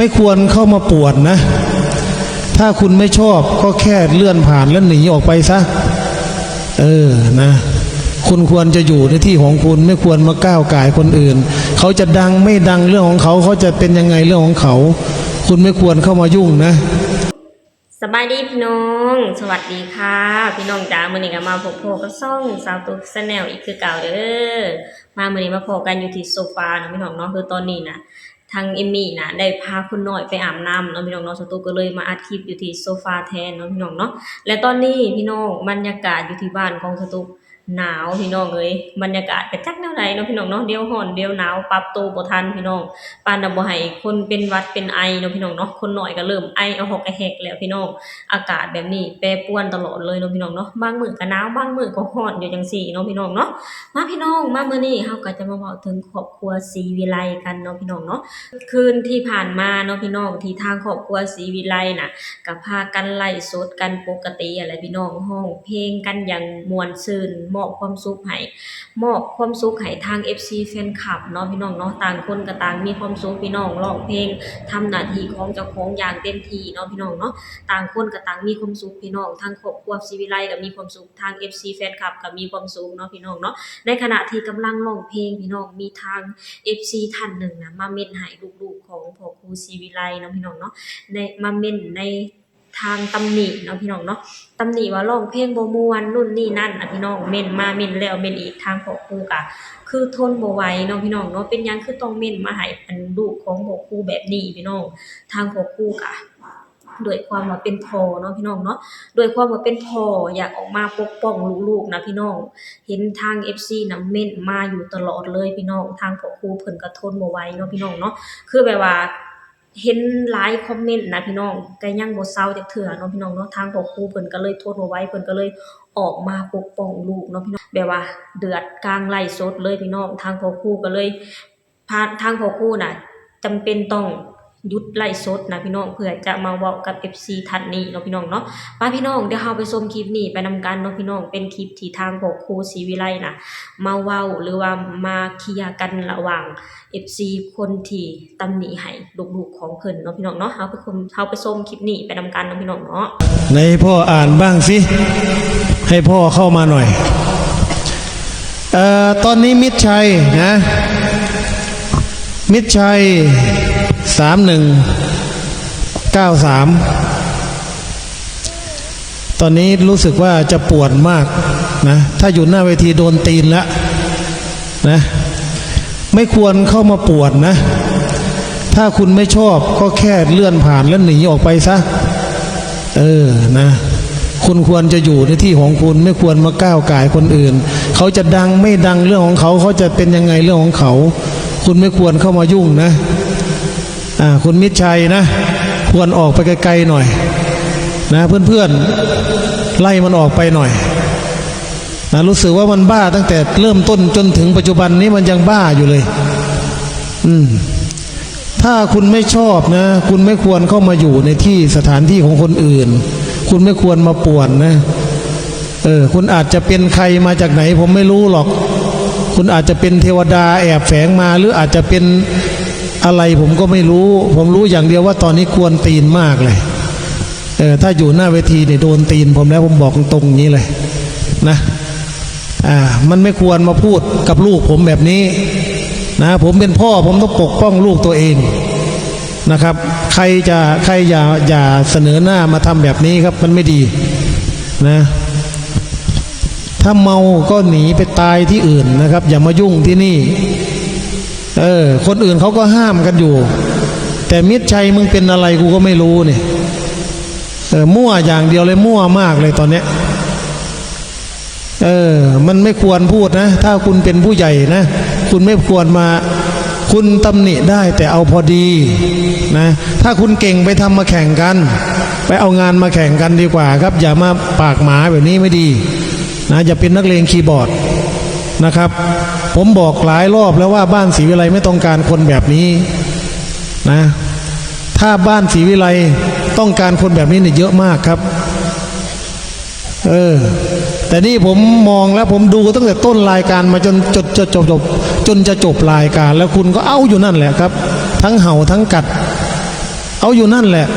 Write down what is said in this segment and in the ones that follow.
ไม่ควรเข้ามาป่วนนะ ถ้าคุณไม่ชอบก็แค่เลื่อนผ่านและหนีออกไปซะ เออ นะ คุณควรจะอยู่ในที่ของคุณ ไม่ควรมาก้าวก่ายคนอื่น เขาจะดังไม่ดังเรื่องของเขา เขาจะเป็นยังไงเรื่องของเขา คุณไม่ควรเข้ามายุ่งนะ ສະບາຍດີພີ່ນ້ອງ ສະຫວັດດີຄ່ະພີ່ນ້ອງຈ້າ ມື້ນີ້ກໍມາພົບພໍ້ກັບຊ່ອງສາວຕຸກ Channel ອີກຄືເກົ່າເດີ. ມາມື້ນີ້ມາພໍ້ກັນຢູ່ທີ່ໂຊຟາເນາະພີ່ນ້ອງເນາະ ຄືຕອນນີ້ນະ ທາງເອມມີນະໄດ້ພາຄົນນ້ອຍໄປອາບນ້ຳເນາະພີ່ນ້ອງເນາະ ສາວຕຸກກໍເລີຍມາອັດຄລິບຢູ່ທີ່ໂຊຟາແທນເນາະພີ່ນ້ອງເນາະ. ແລະຕອນນີ້ພີ່ນ້ອງ ບັນຍາກາດຢູ່ທີ່ບ້ານຂອງສາວຕຸກ ໜາວພີ່ນ້ອງເອີຍ ບັນຍາກາດກະຈັກແນວໃດເນາະພີ່ນ້ອງເນາະ ດຽວຮ້ອນດຽວໜາວ ປັບໂຕບໍ່ທັນພີ່ນ້ອງ ປານນະບໍ່ໃຫ້ຄົນເປັນຫວັດເປັນໄອເນາະພີ່ນ້ອງເນາະ ຄົນນ້ອຍກະເລີ່ມໄອອະຮອກອະແຮກແລ້ວພີ່ນ້ອງ. ອາກາດແບບນີ້ແປປວນຕະຫຼອດເລີຍເນາະພີ່ນ້ອງເນາະ ບາງມື້ກະໜາວ ບາງມື້ກະຮ້ອນຢູ່ຈັ່ງຊີ້ເນາະພີ່ນ້ອງເນາະ. ມາພີ່ນ້ອງ ມາມື້ນີ້ເຮົາກະຈະມາເວົ້າເຖິງຄອບຄົວສີວິໄລກັນເນາະພີ່ນ້ອງເນາະ. ຄືນທີ່ຜ່ານມາເນາະພີ່ນ້ອງ ທີ່ທາງຄອບຄົວສີວິໄລນະ ກະພາກັນໄລຟ໌ສົດກັນປົກກະຕິຫັ້ນແຫຼະພີ່ນ້ອງ ຮ້ອງເພງກັນຢ່າງມ່ວນຊື່ນ ມອບຄວາມສຸກໃຫ້ ມອບຄວາມສຸກໃຫ້ທາງເອັຟຊີແຟນຄລັບເນາະພີ່ນ້ອງເນາະ. ຕ່າງຄົນກະຕ່າງມີຄວາມສຸກພີ່ນ້ອງ ຮ້ອງເພງ ທຳໜ້າທີ່ຂອງເຈົ້າຂອງຢ່າງເຕັມທີ່ເນາະພີ່ນ້ອງເນາະ. ຕ່າງຄົນກະຕ່າງມີຄວາມສຸກພີ່ນ້ອງ ທັງຄອບຄົວສີວິໄລກະມີຄວາມສຸກ ທາງເອັຟຊີແຟນຄລັບກະມີຄວາມສຸກເນາະພີ່ນ້ອງເນາະ. ໃນຂະນະທີ່ກຳລັງຮ້ອງເພງພີ່ນ້ອງ ມີທາງເອັຟຊີທ່ານໜຶ່ງນະ ມາເມັ້ນໃຫ້ລູກໆຂອງພໍ່ຄູສີວິໄລເນາະພີ່ນ້ອງເນາະ ໄດ້ມາເມັ້ນໃນ ທາງຕຳໜິເນາະພີ່ນ້ອງເນາະ ຕຳໜິວ່າຮ້ອງເພງບໍ່ມ່ວນ ນູ້ນນີ້ນັ້ນນະພີ່ນ້ອງ ເມັ້ນມາເມັ້ນແລ້ວເມັ້ນອີກ ທາງພໍ່ຄູກະຄືທົນບໍ່ໄຫວເນາະພີ່ນ້ອງເນາະ. ເປັນຫຍັງຄືຕ້ອງເມັ້ນມາໃຫ້ອັນລູກຂອງພໍ່ຄູແບບນີ້ພີ່ນ້ອງ ທາງພໍ່ຄູກະດ້ວຍຄວາມວ່າເປັນພໍ່ເນາະພີ່ນ້ອງເນາະ ດ້ວຍຄວາມວ່າເປັນພໍ່ ຢາກອອກມາປົກປ້ອງລູກໆນະພີ່ນ້ອງ. ເຫັນທາງເອັຟຊີນະເມັ້ນມາຢູ່ຕະຫຼອດເລີຍພີ່ນ້ອງ ທາງພໍ່ຄູເພິ່ນກະທົນບໍ່ໄຫວເນາະພີ່ນ້ອງເນາະ ຄືແບບວ່າ ເຫັນຫຼາຍຄອມເມັນນະພີ່ນ້ອງ ກະຍັງບໍ່ເຊົາຈັກເທື່ອເນາະພີ່ນ້ອງເນາະ. ທາງພໍ່ຄູເພິ່ນກະເລີຍທົນບໍ່ໄຫວ ເພິ່ນກະເລີຍອອກມາປົກປ້ອງລູກເນາະພີ່ນ້ອງ ແບບວ່າເດືອດກາງໄລຟ໌ສົດເລີຍພີ່ນ້ອງ. ທາງພໍ່ຄູກະເລີຍ ທາງພໍ່ຄູນະຈຳເປັນຕ້ອງຢຸດໄລຟ໌ສົດນະພີ່ນ້ອງ ເພື່ອຈະມາເວົ້າກັບເອັຟຊີທ່ານນີ້ເນາະພີ່ນ້ອງເນາະ. ປະພີ່ນ້ອງ ດຽວເຮົາໄປຊົມຄລິບນີ້ໄປນຳກັນເນາະພີ່ນ້ອງ ເປັນຄລິບທີ່ທາງພໍ່ຄູສີວິໄລນະມາເວົ້າ ຫຼືວ່າມາເຄຍກັນລະຫວ່າງ ເອັຟຊີຄົນທີ່ຕຳໜິໃຫ້ລູກໆຂອງເພິ່ນເນາະພີ່ນ້ອງເນາະ. ເຮົາໄປຊົມ ເຮົາໄປຊົມຄລິບນີ້ໄປນຳກັນເນາະພີ່ນ້ອງເນາະ. ໃນພໍ່ອ່ານບ້າງຊິ ໃຫ້ພໍ່ເຂົ້າມາໜ່ອຍ. ເອີ ຕອນນີ້ມິດໄຊນະ ມິດໄຊ ສາມໜຶ່ງເກົ້າສາມ ຕອນນີ້ຮູ້ສຶກວ່າຈະປວດມາກນະ ຖ້າຢູ່ໜ້າເວທີໂດນຕີນແລ້ວນະ ไม่ควรเข้ามาป่วนนะ ถ้าคุณไม่ชอบก็แค่เลื่อนผ่านและหนีออกไปซะ เออ นะ คุณควรจะอยู่ในที่ของคุณ ไม่ควรมาก้าวก่ายคนอื่น เขาจะดังไม่ดังเรื่องของเขา เขาจะเป็นยังไงเรื่องของเขา คุณไม่ควรเข้ามายุ่งนะ อ่า คุณมิตรชัยนะ ควรออกไปไกลๆหน่อยนะ เพื่อนๆ ไล่มันออกไปหน่อยนะ รู้สึกว่ามันบ้าตั้งแต่เริ่มต้นจนถึงปัจจุบันนี้มันยังบ้าอยู่เลย อืม ถ้าคุณไม่ชอบนะ คุณไม่ควรเข้ามาอยู่ในที่สถานที่ของคนอื่น คุณไม่ควรมาป่วนนะ เออ คุณอาจจะเป็นใครมาจากไหนผมไม่รู้หรอก คุณอาจจะเป็นเทวดาแอบแฝงมา หรืออาจจะเป็นอะไรผมก็ไม่รู้ ผมรู้อย่างเดียวว่าตอนนี้กวนตีนมากเลย เออ ถ้าอยู่หน้าเวทีเนี่ยโดนตีนผมแล้ว ผมบอกตรงๆอย่างนี้เลยนะ อ่า มันไม่ควรมาพูดกับลูกผมแบบนี้นะ ผมเป็นพ่อ ผมต้องปกป้องลูกตัวเองนะครับ ใครจะ ใครอย่า อย่าเสนอหน้ามาทำแบบนี้ครับ มันไม่ดีนะ ถ้าเมาก็หนีไปตายที่อื่นนะครับ อย่ามายุ่งที่นี่ เออ คนอื่นเขาก็ห้ามกันอยู่ แต่มิตรชัยมึงเป็นอะไรกูก็ไม่รู้นี่ เออ มั่วอย่างเดียวเลย มั่วมากเลยตอนเนี้ย เออ มันไม่ควรพูดนะ ถ้าคุณเป็นผู้ใหญ่นะ คุณไม่ควรมา คุณตำหนิได้แต่เอาพอดีนะ ถ้าคุณเก่งไปทำมาแข่งกัน ไปเอางานมาแข่งกันดีกว่าครับ อย่ามาปากหมาแบบนี้ไม่ดีนะ อย่าเป็นนักเลงคีย์บอร์ดนะครับ ผมบอกหลายรอบแล้วว่าบ้านศรีวิไลไม่ต้องการคนแบบนี้นะ ถ้าบ้านศรีวิไลต้องการคนแบบนี้เนี่ยเยอะมากครับ เออ แต่นี่ผมมองแล้ว ผมดูตั้งแต่ต้นรายการมาจน จนจะจบ จนจะจบรายการ แล้วคุณก็เอาอยู่นั่นแหละครับ ทั้งเห่าทั้งกัด เอาอยู่นั่นแหละ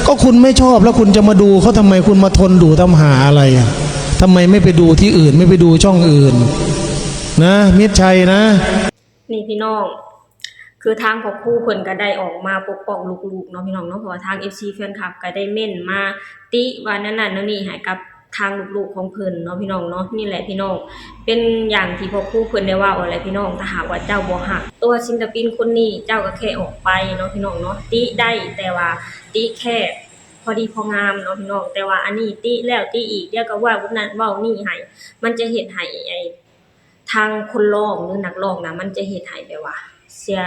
ก็คุณไม่ชอบแล้วคุณจะมาดูเขาทำไม คุณมาทนดูทำหาอะไรอะ ทำไมไม่ไปดูที่อื่น ไม่ไปดูช่องอื่นนะ มิตรชัยนะ ນີ້ພີ່ນ້ອງ ຄືທາງພໍ່ຄູເພິ່ນກໍໄດ້ອອກມາປົກປ້ອງລູກໆເນາະພີ່ນ້ອງເນາະ ເພາະວ່າທາງເອັຟຊີແຟນຄລັບກໍໄດ້ເມັ້ນມາຕິວ່າແນວນັ້ນແນວນີ້ໃຫ້ກັບທາງລູກໆຂອງເພິ່ນເນາະພີ່ນ້ອງເນາະ ນີ້ແຫຼະພີ່ນ້ອງ ເປັນຢ່າງທີ່ພໍ່ຄູເພິ່ນໄດ້ເວົ້າຫັ້ນແຫຼະພີ່ນ້ອງ ຖ້າຫາກວ່າເຈົ້າບໍ່ຮັກຕົວສິນລະປິນຄົນນີ້ ເຈົ້າກໍແຄ່ອອກໄປເນາະພີ່ນ້ອງເນາະ ຕິໄດ້ ແຕ່ວ່າຕິແຄ່ພໍດີພໍງາມເນາະພີ່ນ້ອງ ແຕ່ວ່າອັນນີ້ຕິແລ້ວຕິອີກ ດຽວກໍເວົ້ານັ້ນເວົ້ານີ້ໃຫ້ ມັນຈະເຮັດໃຫ້ ທາງຄົນຮ້ອງ ຫຼື ນັກຮ້ອງນະ ມັນຈະເຮັດໃຫ້ແບບວ່າເສຍ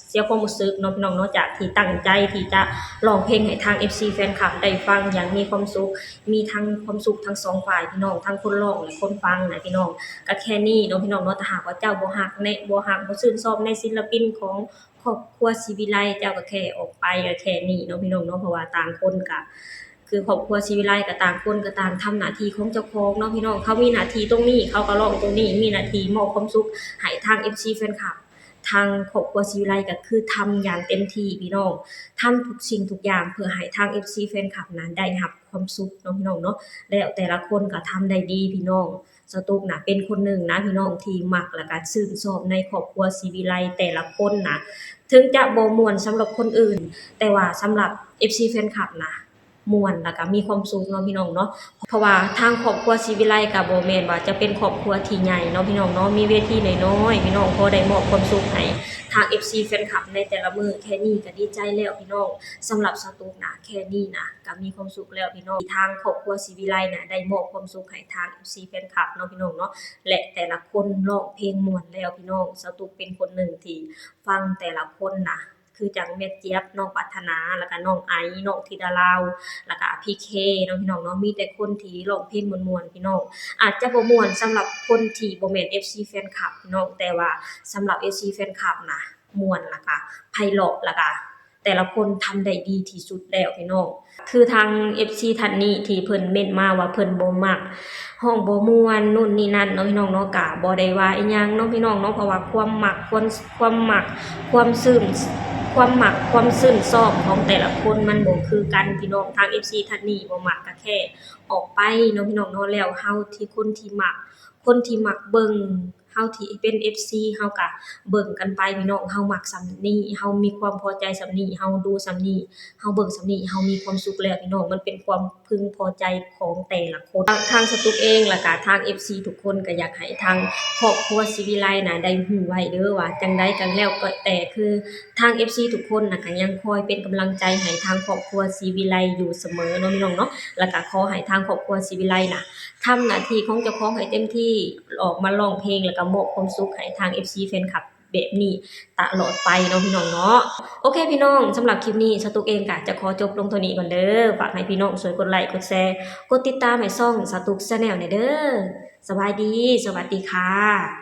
ເສຍຄວາມຮູ້ສຶກເນາະພີ່ນ້ອງເນາະ ຈາກທີ່ຕັ້ງໃຈທີ່ຈະຮ້ອງເພງໃຫ້ທາງເອັຟຊີແຟນຄລັບໄດ້ຟັງຢ່າງມີຄວາມສຸກ ມີທັງຄວາມສຸກທັງສອງຝ່າຍພີ່ນ້ອງ ທັງຄົນຮ້ອງ ແລະ ຄົນຟັງນະພີ່ນ້ອງ ກໍແຄ່ນີ້ເນາະພີ່ນ້ອງເນາະ ຖ້າຫາກວ່າເຈົ້າບໍ່ຮັກແນະ ບໍ່ຮັກ ບໍ່ຊື່ນຊອບໃນສິນລະປິນຂອງຄອບຄົວສີວິໄລ ເຈົ້າກໍແຄ່ອອກໄປ ກໍແຄ່ນີ້ເນາະພີ່ນ້ອງເນາະ ເພາະວ່າຕ່າງຄົນກໍ ຄືຄອບຄົວສີວິໄລກໍຕ່າງຄົນກໍຕ່າງທຳໜ້າທີ່ຂອງເຈົ້າຂອງເນາະພີ່ນ້ອງ ເຂົາມີໜ້າທີ່ຕົງນີ້ ເຂົາກໍຮ້ອງຕົງນີ້ ມີໜ້າທີ່ມອບຄວາມສຸກໃຫ້ທາງເອັຟຊີແຟນຄລັບ ທາງຄອບຄົວສີວິໄລກໍຄືທຳຢ່າງເຕັມທີ່ພີ່ນ້ອງ ທຳທຸກສິ່ງທຸກຢ່າງເພື່ອໃຫ້ທາງເອັຟຊີແຟນຄລັບນັ້ນໄດ້ຮັບຄວາມສຸກເນາະພີ່ນ້ອງເນາະ ແລ້ວແຕ່ລະຄົນກໍທຳໄດ້ດີພີ່ນ້ອງ ສາວຕຸກນະເປັນຄົນໜຶ່ງນະພີ່ນ້ອງທີ່ມັກ ແລ້ວກໍຊື່ນຊອບໃນຄອບຄົວສີວິໄລແຕ່ລະຄົນນະ ເຖິງຈະບໍ່ມ່ວນສຳລັບຄົນອື່ນ ແຕ່ວ່າສຳລັບເອັຟຊີແຟນຄລັບນະ ມ່ວນ ແລ້ວກໍມີຄວາມສຸກເນາະພີ່ນ້ອງເນາະ ເພາະວ່າທາງຄອບຄົວສີວິໄລກໍບໍ່ແມ່ນວ່າຈະເປັນຄອບຄົວທີ່ໃຫຍ່ເນາະພີ່ນ້ອງເນາະ ມີເວທີນ້ອຍໆ ພີ່ນ້ອງ ພໍໄດ້ມອບຄວາມສຸກໃຫ້ທາງເອັຟຊີແຟນຄລັບໃນແຕ່ລະມື້ ແຄ່ນີ້ກໍດີໃຈແລ້ວພີ່ນ້ອງ ສຳລັບສາວຕຸກນະ ແຄ່ນີ້ນະກໍມີຄວາມສຸກແລ້ວພີ່ນ້ອງ ທີ່ທາງຄອບຄົວສີວິໄລນະໄດ້ມອບຄວາມສຸກໃຫ້ທາງເອັຟຊີແຟນຄລັບເນາະພີ່ນ້ອງເນາະ ແລະ ແຕ່ລະຄົນຮ້ອງເພງມ່ວນແລ້ວພີ່ນ້ອງ ສາວຕຸກເປັນຄົນໜຶ່ງທີ່ຟັງແຕ່ລະຄົນນະ ຄືຈັ່ງແມ່ຈຽບ ນ້ອງປາດຖະໜາ ແລ້ວກະນ້ອງໄອ ນ້ອງທິດາລາວ ແລ້ວກະພີເຄເນາະພີ່ນ້ອງເນາະ ມີແຕ່ຄົນທີ່ຮ້ອງເພງມ່ວນໆພີ່ນ້ອງ ອາດຈະບໍ່ມ່ວນສຳລັບຄົນທີ່ບໍ່ແມ່ນເອັຟຊີແຟນຄລັບພີ່ນ້ອງ ແຕ່ວ່າສຳລັບເອັຟຊີແຟນຄລັບນະ ມ່ວນ ແລ້ວກະໄພເລາະ ແລ້ວກະແຕ່ລະຄົນທຳໄດ້ດີທີ່ສຸດແລ້ວພີ່ນ້ອງ ຄືທາງເອັຟຊີທ່ານນີ້ທີ່ເພິ່ນເມັ້ນມາວ່າເພິ່ນບໍ່ມັກ ຮ້ອງບໍ່ມ່ວນ ໂນ່ນນີ້ນັ້ນເນາະພີ່ນ້ອງເນາະ ກະບໍ່ໄດ້ວ່າອີ່ຫຍັງເນາະພີ່ນ້ອງເນາະ ເພາະວ່າຄວາມມັກ ຄວາມ ຄວາມມັກ ຄວາມຊື່ນ ຄວາມມັກ ຄວາມຊື່ນຊອບຂອງແຕ່ລະຄົນມັນບໍ່ຄືກັນພີ່ນ້ອງ ທາງເອັຟຊີທ່ານນີ້ບໍ່ມັກກະແຄ່ອອກໄປເນາະພີ່ນ້ອງເນາະ ແລ້ວເຮົາທີ່ຄົນທີ່ມັກ ຄົນທີ່ມັກເບິ່ງ ເຮົາທີ່ເປັນເອັຟຊີເຮົາກະເບິ່ງກັນໄປພີ່ນ້ອງ ເຮົາມັກສ່ຳນີ້ ເຮົາມີຄວາມພໍໃຈສ່ຳນີ້ ເຮົາດູສ່ຳນີ້ ເຮົາເບິ່ງສ່ຳນີ້ ເຮົາມີຄວາມສຸກແລ້ວພີ່ນ້ອງ ມັນເປັນຄວາມ ເພິ່ງພໍໃຈຂອງແຕ່ລະຄົນ ທາງສະຕຸກເອງ ແລ້ວກະທາງເອັຟຊີທຸກຄົນ ກະຢາກໃຫ້ທາງຄອບຄົວສີວິໄລນະໄດ້ຮູ້ໄວ້ເດີ ວ່າຈັ່ງໃດກະແລ້ວແຕ່ ຄືທາງເອັຟຊີທຸກຄົນນະ ກະຍັງຄອຍເປັນກຳລັງໃຈໃຫ້ທາງຄອບຄົວສີວິໄລຢູ່ສະເໝີເນາະພີ່ນ້ອງເນາະ ແລ້ວກະຂໍໃຫ້ທາງຄອບຄົວສີວິໄລນະ ທຳໜ້າທີ່ຂອງເຈົ້າຂອງໃຫ້ເຕັມທີ່ ອອກມາຮ້ອງເພງ ແລ້ວກະມອບຄວາມສຸກໃຫ້ທາງເອັຟຊີແຟນຄລັບ ແບບນີ້ຕະຫຼອດໄປເນາະພີ່ນ້ອງເນາະ ໂອເຄພີ່ນ້ອງ ສຳລັບຄລິບນີ້ສາວຕຸກເອງກະຈະຂໍຈົບລົງເທົ່ານີ້ກ່ອນເດີ ຝາກໃຫ້ພີ່ນ້ອງຊ່ວຍກົດໄລກົດແຊ ກົດຕິດຕາມໃຫ້ຊ່ອງສາວຕຸກແຊນແນວແດ່ເດີ ສະບາຍດີ ສະຫວັດດີຄ່ະ.